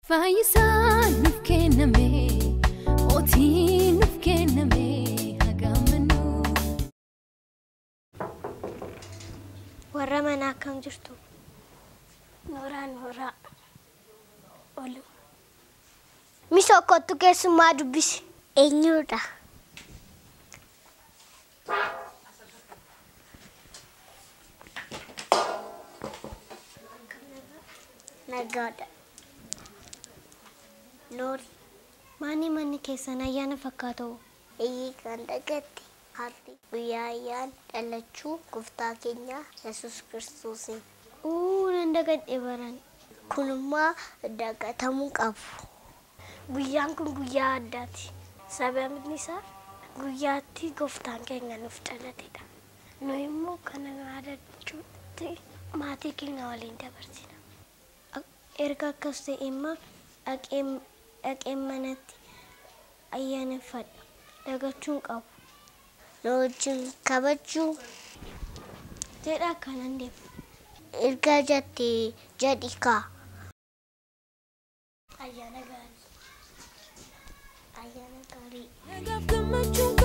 Fayyisaan nuuf kenname, mootiin nuuf kenname, hagamannu. Warra manaa akkam jirtu? Nooraa nooraa. Olu. Misoo kottu keessummaa dubbisi. Eenyudha? Nagaadha. Noori. Maanni manni keessan ayyaana fakkaatu? Eeyyee kan dhagatte har'i guyyaa ayyaana dhalachuu gooftaa keenya Yesuus Kiristoosiin. Uu nan dagadhe baran. Kunimmoo dagatamuu qabu. Guyyaan kun guyyaa addaati. Sababni isaa guyyaatti gooftaan keenya nuuf dhalatedha. Nu immoo kana yaadachuutti maatii keenya waliin dabarsina. Erga akkas ta'e immoo dhaqee manatti ayyaaneffadha. Dagachuun qabu. Nu wajjin kabajuu Jedha akkanan deema. Erga jettee jedhi kaa. Ayyaana gaarii. Ayyaana gaarii. Nagaaf gammachuun